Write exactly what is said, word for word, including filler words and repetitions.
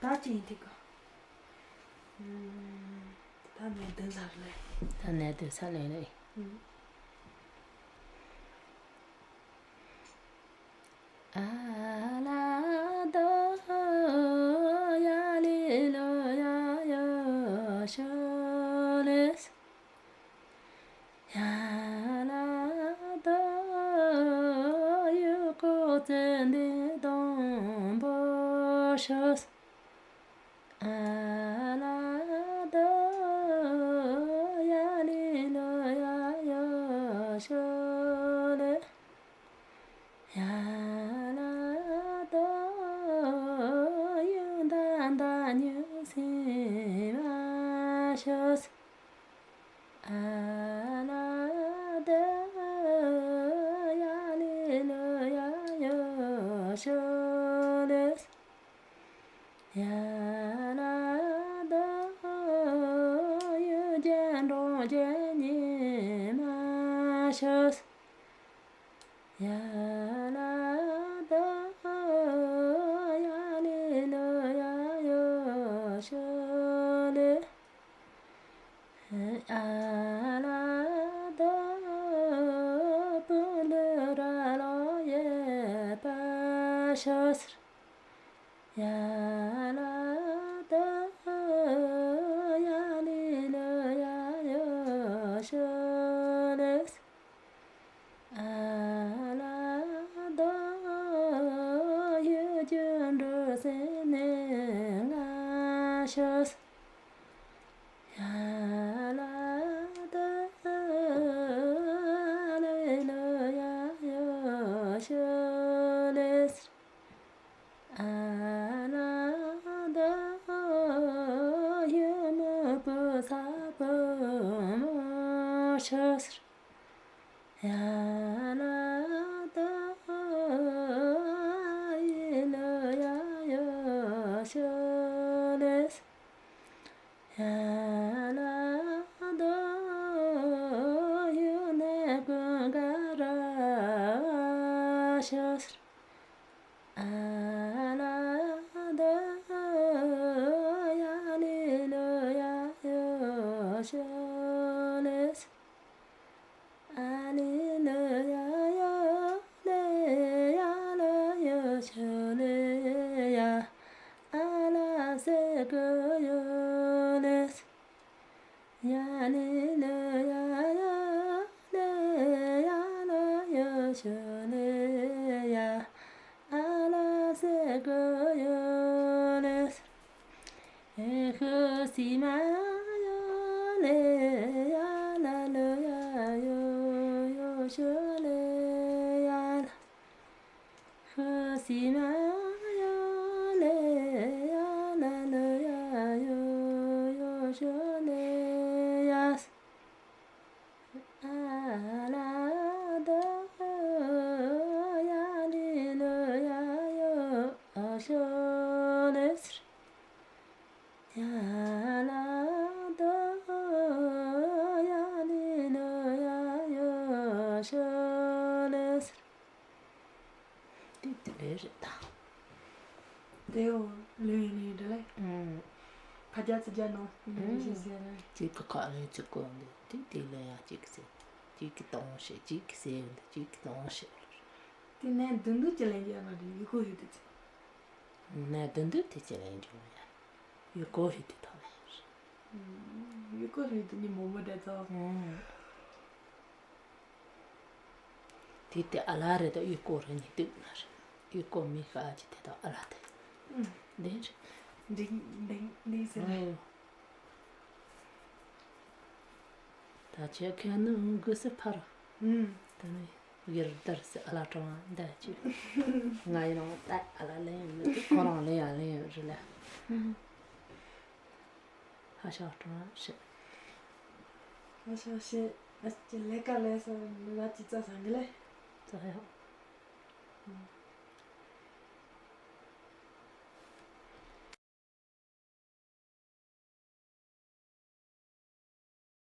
ད་ཅི་ཡིན་དེ་ག་ད་ནས་དེ་ཚར་ལེ། ད་ནས་དེ་ཚར་ལེ་ལེ། ཨ་ལ་དོ་ཡ་ལི་ལོ་ཡ་ཡོ་ཤོ་ལེ། ཡ་ལ་དོ་ཡུ་ཀོ་ཙེ་འདི་དོང་པོ་ཤོ། ཨ་ལ་དོ་ཡ་ལི་ལོ་ཡ་ཡོ་ཤོ་ལེ། ཡ་ལ་དོ་ཡུ་ད་ད་ཉུ་སི་མ་ཤོ། ཨ་ལ་དོ་ཡ་ལི་ལོ་ཡ་ཡོ་ཤོ་ལེ། ཡ་ལ་དོ་ཡུ་ཇན་འགྲོ་ཇན་ཉི་མ་ཤོ། ཡ་ལ་དོ་ཡ་ལི་ལོ་ཡ་ཡོ་ཤོ་ལེ། ཨ་ལ་དོ་པུ་ལུ་ར་ལོ་ཡེ་པ་ཤོ་སར། ཡ་ལ་དོ་ཡ་ལི་ལོ་ཡ་ཡོ་ཤོ་ལེ། ཨ་ལ་དོ་ཡུ་ཇུ་འགྲོ་སེ་ནེ་ང་ཤོ་སར། ཡ་ལ་དོ་ལེ་ལོ་ཡ་ཡོ་ཤོ་ལེ་སར། ཨ་ལ་དོ་ཡུ་མུ་པུ་ས་པུ་མོ་ཤོ་སར། ཡ་ལ་དོ་ཡི་ལོ་ཡ་ཡོ་ཤོ་ལེ་སར། ཡ་ལ་དོ་ཡུ་ནེ་ཀུན་དགའ་ར་ཤོ་སར། ཨ་ལ་དོ་ཡ་ལི་ལོ་ཡ་ཡོ་ཤོ་ལེ་སར། ཨ་ལི་ལོ་ཡ་ཡོ་ལེ་ཡ་ལོ་ཡོ་ཤོ་ལེ་ཡ། ཨ་ལ་སེ་ཀོ་ཡོ་ལེ་སར། ཡ་ལི་ལི་ཡ་ཡ་ལི་ཡ་ལ་ཡོ་ཤོ་ལི་ཡ། ཨ་ལ་སེ་ཀོ་ཡོ་ལི་སར། ཨེ་ཤོ་སི་མ་ཡོ་ལི་ཡ་ལ་ལི་ཡ་ཡོ་ཡོ་ཤོ་ལི་ཡ་ལ། ཤོ་སི་མ་ཡོ་ལེ་ཡ་ལ་ལོ་ཡ་ཡོ་ཡོ་ཤོ་ལེ་ཡ། ཨ་ལ་དོ་ཡ་ལི་ལོ་ཡ་ཡོ་ཤོ་ལེ་སར། ཡ་ལ་དོ་ཡ་ལི་ལོ་ཡ་ཡོ་ཤོ་ལེ་སར། དེ་དེ་འདྲ་རེད་ད། དེའོ་ལོས་ཡིན་ནི་འདྲ་ལེ། ཨང་། ཁ་རྒྱ་ཚིག་རྒྱ་ནང་ཡིན་ནི་ཞེས་ཟེར་ནས། གཅིག་གི་ཁ་ལོས་གཅིག་གོ་འདི་དེ་དེ་ལོས་ཡང་གཅིག་གི་ཟེར། གཅིག་གི་གཏོང་བཤད་གཅིག་གི་ཟེར་འདི་གཅིག་གི་གཏོང་བཤད། དེ་ནས་བདུན་བདུན་གྱི་ལན་རྒྱག་ན་རེད་ཡུལ་སྐོར་ཡུལ་དུ་ཚེ། ནས་བདུན་བདུན་དེ་གཅིག་ལན་རྒྱག་ཡ། ཡུལ་སྐོར་ཡུལ་དུ་ཐོག་ལ་ཡོད་རེད། ཡུལ་སྐོར་ཡུལ་དུ་ཉིན་མོ་མོ་འདྲ་ཚོ། ཨང་། དེ་དེ་ཨ་ལ་རེད་ད་ཡུལ་སྐོར་རེད་ནི་དུས་ན་རེད། ཡུལ་སྐོར་མི་ཤ་ཅི་དེ་དག་ཨ་ལ་དེ། ཨུམ། འདི་རེད། འདི་འདི་འདི་ཟེར་ལེ། ཨང་། ད་ཁྱེད་ཁྱེད་ནི་འུ་གུ་སི་ཕར། ཨུམ། ད་ནི་གིར་དར་སི་ཨ་ལ་གྲོང་འདའ་ཅི། ང་ཡིན་ནོ་ད་ཨ་ལ་ལེན་ཡོད་མི་དུས་ཁོ་རང་ལེན་ཡ་ལེན་ཡོད་རེད་ལ། ཨུམ། ཧ་ཤག་ཀྲང་ཤི། ཧ་ཤག་ཤི། ཨ་ཅེ་ལས་ཀ་ལས་སོང་ང་ཅི་རྩ་སང་གི་ལས། རྩ་ཡག